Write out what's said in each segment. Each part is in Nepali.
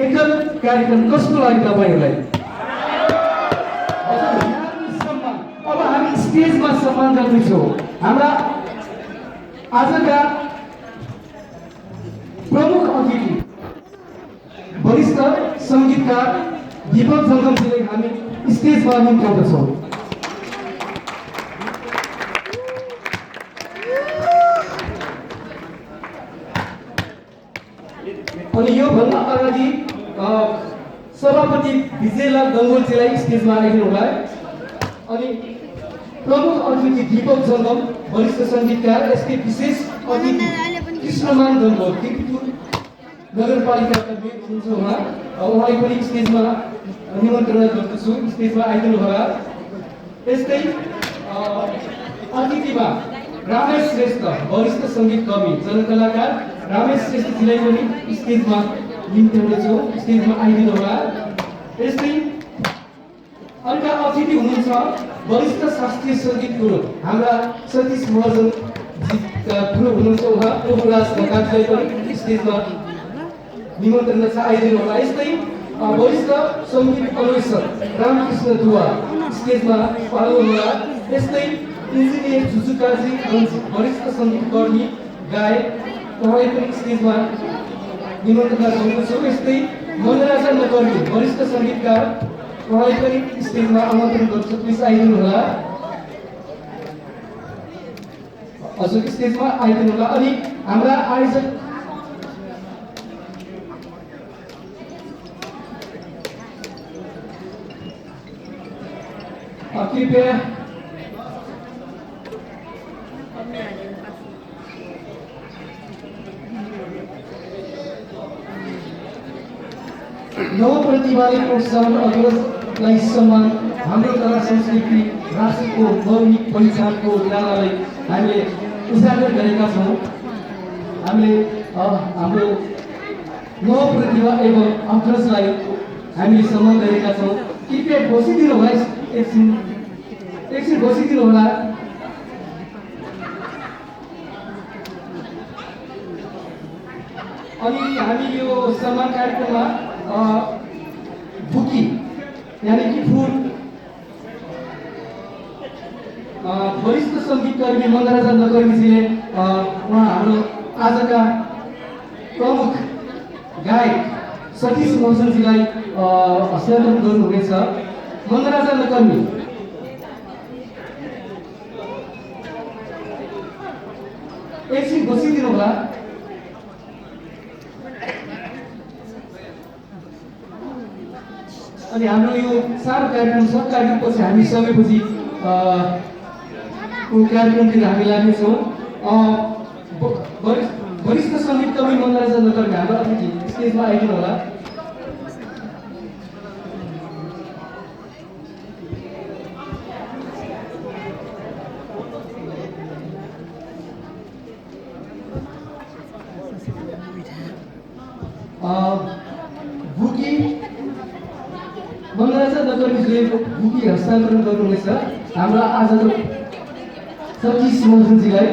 एकल कार्यक्रम कस्तो लाग्यो तपाईँहरूलाई? अब हामी स्टेजमा सम्मान गर्दैछौँ हाम्रा आजका प्रमुख अतिथि वरिष्ठ सङ्गीतकार दीपक जङ्गमजीलाई हामी स्टेजमा निम्त्याउँदछौँ। अनि योभन्दा अगाडि सभापति विजयलाल गङ्गोलजीलाई स्टेजमा आइदिनु होला। अनि प्रमुख अतिथि दीपक जङ्गम वरिष्ठ सङ्गीतकार, यसकै विशेष अतिथि कृष्णमान गङ्गोल कीर्तिपुर नगरपालिकाका मेयर हुनुहुन्छ उहाँलाई पनि स्टेजमा निमन्त्रणा गर्दछु, स्टेजमा आइदिनु होला। यस्तै अतिथिमा रमेश श्रेष्ठ वरिष्ठ सङ्गीत कवि जनकलाकार रमेश श्रेष्ठजीलाई पनि स्टेजमा निम्त्याउँदछु, स्टेजमा आइदिनु होला। यस्तै अर्का अतिथि हुनुहुन्छ वरिष्ठ शास्त्रीय सङ्गीत गुरु हाम्रा सतीश महर्जनजीका गुरु हुनुहुन्छ उहाँ प्रभुराज ढकालजीलाई पनि स्टेजमा निमन्त्रणा छ, आइदिनु होला। यस्तै वरिष्ठ सङ्गीत अन्वेषक रामकृष्ण दुवा स्टेजमा पाल्नु होला। यस्तै इन्जिनियर जुजुकाजी वरिष्ठ सङ्गीतकर्मी गायक उहाँलाई पनि स्टेजमा निमन्त्रणा गर्दछु। यस्तै मनोरञ्जन नकर्मी वरिष्ठ सङ्गीतकार उहाँलाई पनि स्टेजमा आमन्त्रण गर्छु, प्लिज आइदिनु होला। हजुर स्टेजमा आइदिनु होला। अनि हाम्रा आयोजक कृपया नव प्रतिभाले प्रोत्साहन अग्रजलाई सम्मान हाम्रो कला संस्कृति राष्ट्रको गौरविक पहिचानको उदाहरणलाई हामीले उजागर गरेका छौँ। हामीले हाम्रो नव प्रतिभा एवं अग्रजलाई हामीले सम्मान गरेका छौँ। कृपया बसिदिनु होला, एकछिन बसिदिनु होला। अनि हामी यो सम्मान कार्यक्रममा बुकी यानी कि फुल वरिष्ठ सङ्गीतकर्मी मनोरञ्जन नकर्मीजीले उहाँ हाम्रो आजका प्रमुख गायक सतीश महर्जनजीलाई हस्तान्तरण गर्नुहुनेछ। मनोरञ्जन नकर्मी एकछिन बसिदिनु होला। अनि हाम्रो यो सानो कार्यक्रम छ, कार्यक्रमपछि हामी समयपछि कार्यक्रमतिर हामी लाग्नेछौँ। वरिष्ठ सङ्गीतकर्मी मनोरञ्जन नकर्मी हाम्रो अतिथि स्टेजमा आइदिनु होला। बुकी मनोरञ्जन नकर्मीजीले बुकी हस्तान्तरण गर्नुहुनेछ हाम्रो आजको सतीश महर्जनजीलाई।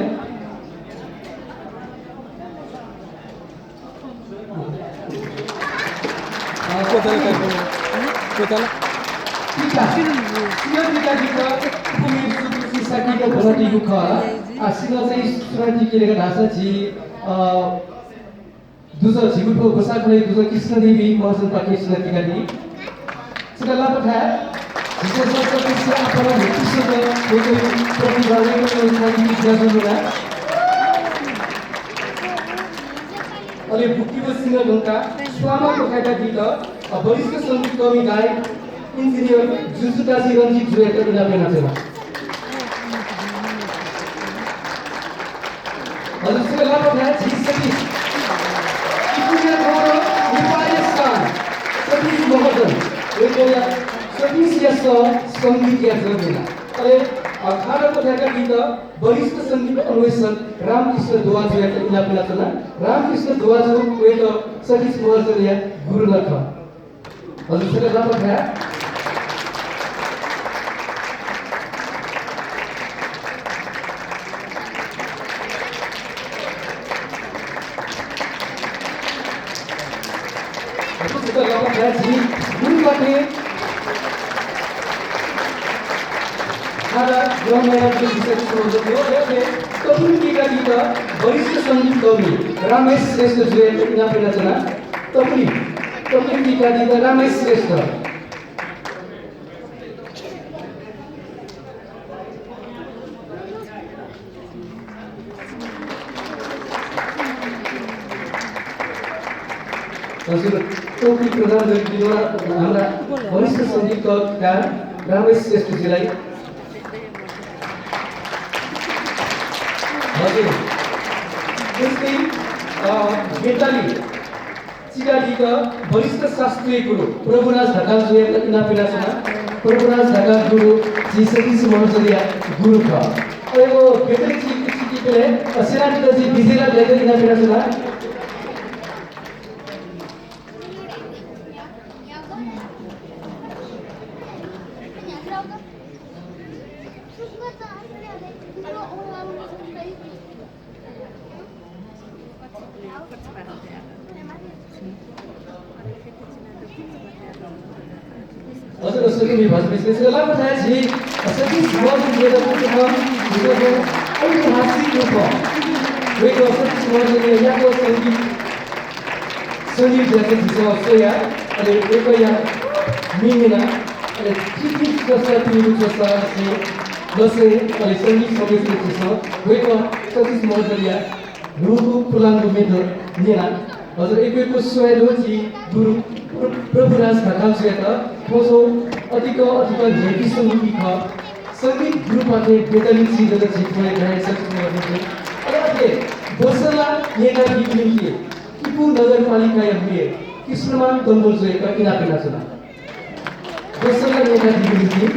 दुसरा झिगुटको गोसाकुले दुसरा कृष्णदेवी Maharjan Krishna टिकादी segala perhatian bisa seperti siapa lagi sudah untuk pertimbangan lagi jaga dulu. Oleh bukti bersinga lengkap selama berkaitan kita वरिष्ठ संगीत कवि गायक इंजीनियर जुजुकाजी रंजीत जुएकर बिना सेवा हजुर से लाभ उठाए ठीक सतीश इकुया खबर निपायस्तान सतीश महर्जन एक सतीश यस संगीत या जगेला अरे अठारह को ठेका गीत वरिष्ठ संगीत अन्वेषक रामकृष्ण दुवाजु या इला पिला चला रामकृष्ण दुवाजु एक सतीश महर्जन या गुरु लख हजुर से लाभ उठाए kita लगातार जी गुरुबाटे आधा ग्रहणयात्री विशेष प्रोजेक्ट हो तपुलीका गीत वरिष्ठ सङ्गीत कवि रमेश श्रेष्ठ जुएल इनाम रचना तपुलीका गीत रमेश श्रेष्ठ हजुर टोपी प्रदान गरिदिनु हाम्रा वरिष्ठ सङ्गीतकार रमेश श्रेष्ठजीलाई हजुर त्यस्तै नेपाली चिरालीका वरिष्ठ शास्त्रीय गुरु प्रभुराज ढकाल जुएल इनाम रचना प्रभुराज ढकाल गुरु जी सतीश महर्जलिया गुरु का यो बेतरी चिकिले सेनानी जी विजयला लेकर इनाम रचना हजुर सबै भाषा लामो थाहा सतीश महर्जन लिएर पुग्छ विश्वको ऐतिहासिक रूपमा गएको सतीश महर्जनले यहाँको सङ्गीत ज्यादै दिशा सोया अनि एकया मिनेना अनि चिकित जस्ता तिमीहरू जस्ता दसैँ अनि सङ्गीत समेत छ गएको सतीश महर्जन रूपु पुलाङ्गो मेदो नेना हजुर एकको स्वयरोजी गुरु प्रभुराज ढकाल जुएल पोसो अधिक झेकी सङ्गीत ख सङ्गीत ग्रुपले बेतली सिजन झिक्ने गायक सक्ने अहिले बसला नेता बिग्रिन्थे किपु नगरपालिका हुए कृष्णमान दम्बोल जुएका किनापिना छन् बसला नेता बिग्रिन्थे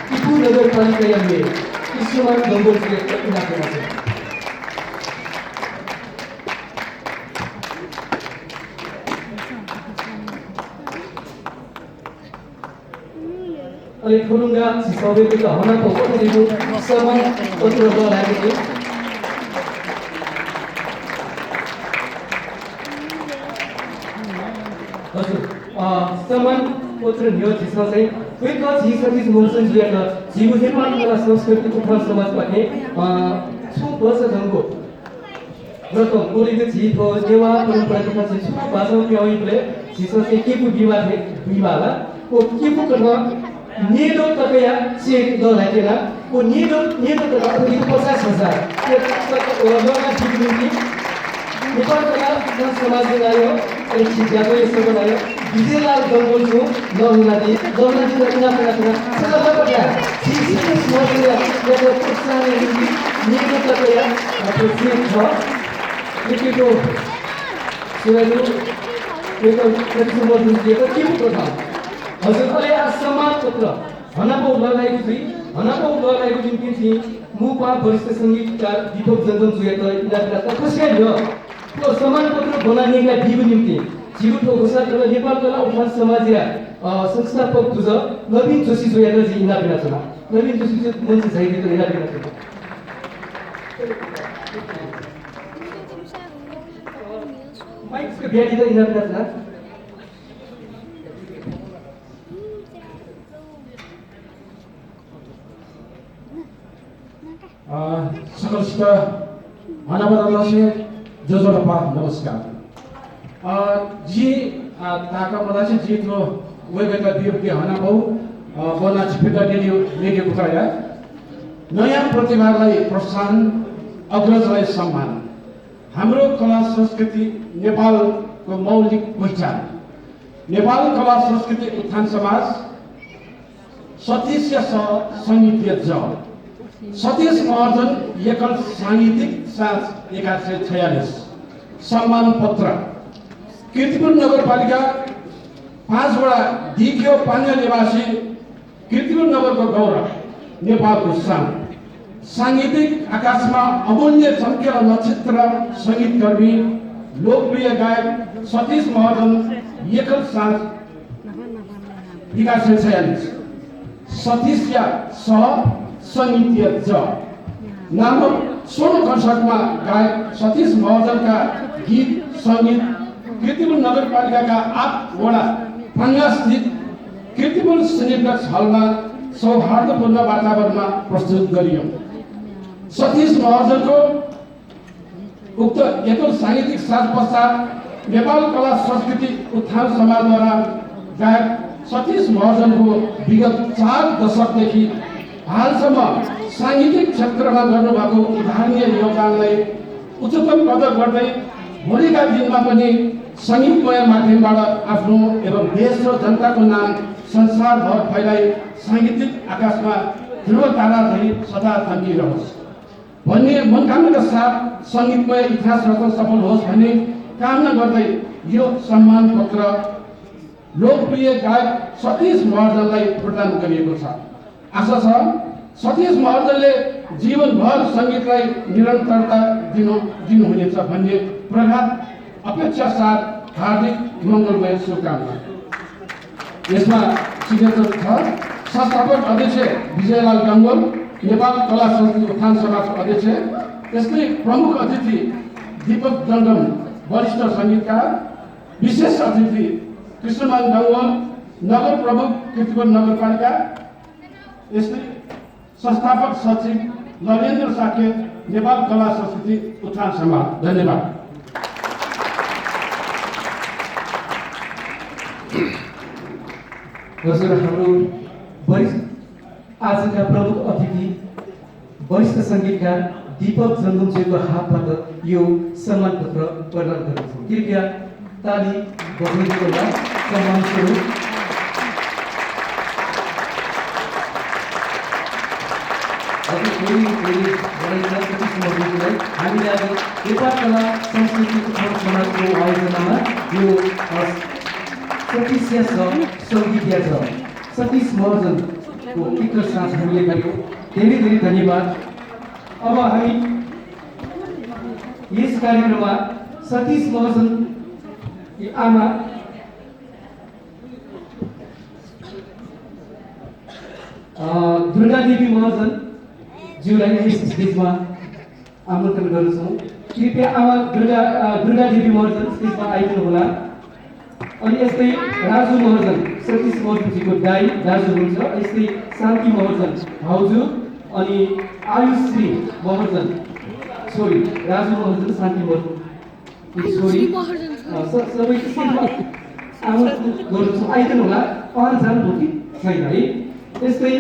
किपु नगरपालिका हुए कृष्णमान दम्बोल जुएका किनापिना छन् अनि ठुलुङ्गा सबैको हनाको कतिको समय पत्र लगाएको थियो हजुर समान पत्र न्यो जिसमा चाहिँ कोही जी सतीश महर्जन जुएल जीव नेपाली कला संस्कृति उत्थान समाजबाट छु वर्ष जङ्गो रकम कोलीको जीव हो नेवा परम्पराका चाहिँ छु भाषा प्याउले जिसमा चाहिँ केपु विवाह को केपु कथा नेदो तकया चेक दलाइतेला को नेदो तक अति 50,000 त्यो लगा दिग्निति नेपाल कला समाज आयो अनि छिज्याको यसो बनायो विजयलाल गङ्गोल छु नहुनादि इनाम राख्न सबै पट्या सिसी मोडले यो प्रोत्साहन नेदो तकया त्यो चेक छ लेखेको सुनेको यो प्रतिशत मोडल दिएको के को छ हजुर अहिले सम्मान पत्र हनापौ लगाएको छु हनापौ लगाएको निम्ति चाहिँ मुपा वरिष्ठ सङ्गीतकार दीपक जन्दन जुएल इनाम कसरी हो त्यो सम्मान पत्र बनाइएका दिगो निम्ति जीवको घोषणा गरेर नेपाल कला उत्थान समाज संस्थापक तुझ नवीन जोशी जुएल जी इनाम रचना नवीन जोशी चाहिँ मान्छे चाहिएको इनाम रचना माइकको ब्याडी त इनाम रचना सकलसित हनाबदलसे जोजोरपा नमस्कार जी ताका मदासे जीतलो वेगका दिपके हनाबौ बना छिपिका दियो लेगे बुकाया नयाँ प्रतिभालाई प्रोत्साहन अग्रजलाई सम्मान हाम्रो कला संस्कृति नेपालको मौलिक पहिचान नेपाल कला संस्कृति उत्थान समाज सतीश सङ्गीतीय ज सतीश महर्जन एकल साङ्गीतिक साँझ 1946 सम्मान पत्र कीर्तिपुर नगरपालिका 5 वडा दिख्यो पान्या निवासी कीर्तिपुर नगरको गौरव नेपालको शान साङ्गीतिक आकाशमा अमूल्य चम्केला नक्षत्र सङ्गीतकर्मी लोकप्रिय गायक सतीश महर्जन एकल साँझ 1946 सतीश सह सङ्गीतीय ज नामक सोलो कन्सर्टमा गायक सतीश महर्जनका गीत सङ्गीत कीर्तिपुर नगरपालिकाका 8 वडा स्थित कीर्तिपुर सिनेप्लेक्स हलमा सौहार्दपूर्ण वातावरणमा प्रस्तुत गरियो। सतीश महर्जनको उक्त एकल साङ्गीतिक साज पश्चात नेपाल कला संस्कृति उत्थान समाजद्वारा गायक सतीश महर्जनको विगत 4 दशकदेखि हालसम्म साङ्गीतिक क्षेत्रमा गर्नुभएको उदाहरणीय योगदानलाई उच्चतम कदर गर्दै भोलिका दिनमा पनि सङ्गीतमय माध्यमबाट आफ्नो एवं देश र जनताको नाम संसारभर फैलाई साङ्गीतिक आकाशमा ध्रुव तारा झैँ सदा चम्किरहोस् भन्ने मनोकामनाका साथ सङ्गीतमय इतिहास रचना सफल होस् भन्ने कामना गर्दै यो सम्मान पत्र लोकप्रिय गायक सतीश महर्जनलाई प्रदान गरिएको छ। आशा छ सतीश महर्जनले जीवनभर सङ्गीतलाई निरन्तरता दिनुहुनेछ भन्ने प्रगाढ अपेक्षा साथ हार्दिक मङ्गलमय शुभकामना। यसमा सिग्नेचर छ संस्थापक अध्यक्ष विजयलाल गङ्गोल, नेपाल कला संस्कृति उत्थान समाजको अध्यक्ष, त्यसकै प्रमुख अतिथि दीपक जङ्गम वरिष्ठ सङ्गीतकार, विशेष अतिथि कृष्णमान गङ्गोल नगर प्रमुख कीर्तिपुर नगरपालिका, यस्तै संस्थापक सचिव नरेन्द्र साकेत नेपाल कला संस्कृति उत्थान समाज। धन्यवाद। हजुर, हाम्रो वरिष्ठ आजका प्रमुख अतिथि वरिष्ठ सङ्गीतकार दीपक जङ्गमज्यूको हातबाट यो सम्मान पत्र प्रदान गर्दछौँ। कृपया ताली बजाइदिनुहोला सम्मान स्वरूप। हामीले आज नेपाल कला संस्कृति उत्थान समाजको आयोजनामा यो सङ्गीत छ सतीश महर्जनको एकल साथ हामीले गरेको धेरै धेरै धन्यवाद। अब हामी यस कार्यक्रममा सतीश महर्जन आमा दुर्गा देवी महर्जन ज्यूलाई यस स्टेजमा आमन्त्रण गर्दछौँ। कृपया आमा दुर्गा देवी महर्जन स्टेजमा आइदिनु होला। अनि यस्तै राजु महर्जन सतीश महर्जनजीको दाइ दाजु हुनुहुन्छ। यस्तै शान्ति महर्जन भाउजू अनि आयुश्री महर्जन छोरी, राजु महर्जन शान्ति महर्जन छोरी सबै स्टेजमा आमन्त्रण गर्दछौँ। आइदिनु होला। उहाँ जानुभयो कि छैन है। यस्तै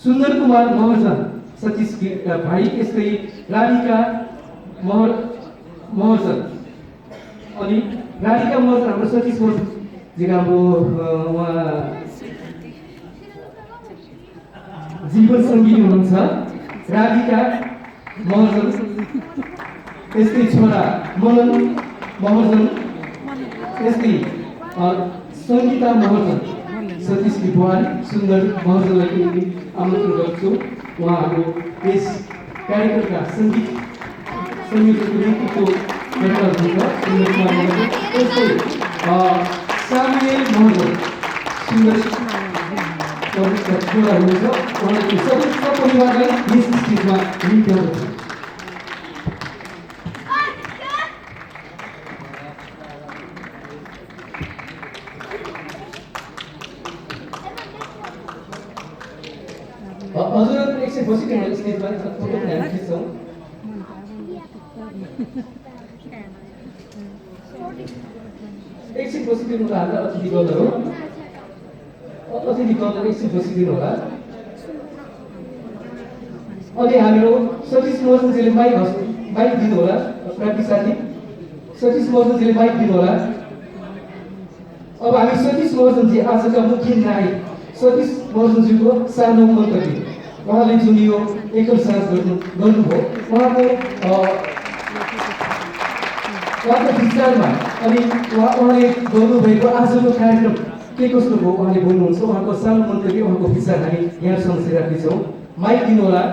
सुन्दर कुमार महर्जन सतीश भाइ, यस्तै राधिका महर्जन अनि राधिका महर्जन हाम्रो सतीश महर्जनजीको हाम्रो उहाँ जीवन सङ्गीत हुनुहुन्छ। राधिका महर्जन, यस्तै छोरा मनन महर्जन, यस्तै सङ्गीता महर्जन सतीशकी बुहारी सुन्दर महर्जनलाई आमन्त्रण गर्छु। उहाँ हाम्रो यस कार्यक्रमका सङ्गीत संयोजक नेतृत्व गर्नुहुन्छ। सुन्दर कुमार महर्जन, यस्तै सामुएल महर्जन सुन्दर छोरा हुनुहुन्छ। उहाँलाई सबै सपरिवारलाई यस स्टेजमा नृत्य गर्छु। हजुरहरू एकछिन बसिदिनु स्टेजमा फोटो हामी खिच्छौँ। एकछिन बसिदिनु होला। हाम्रा अतिथि गणहरू एकछिन बसिदिनु होला। अनि हाम्रो सतीश महर्जनजीले माइक दिनु होला। प्राप्ति साथी सतीश महर्जनजीले माइक दिनु होला। अब हामी सतीश महर्जनजी आजका मुख्य नायक सतीश महर्जनजीको सानो मन्तव्य, उहाँले जुन यो एकल साज गर्नुभयो उहाँको विचारमा अनि उहाँले गर्नुभएको आजको कार्यक्रम के कस्तो भयो उहाँले बोल्नुहुन्छ। उहाँको सानो मन्तव्य, उहाँको विचार हामी यहाँ समक्ष राख्नेछौँ। माइक दिनु होला।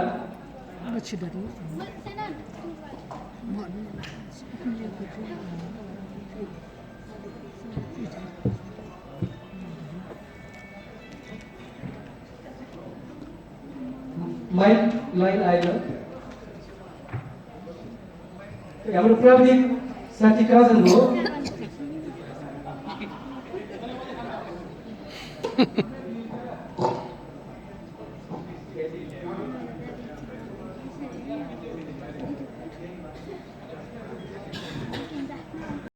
माइक लाइन आएन। हाम्रो प्रविधिक साथी कहाँ जानुभयो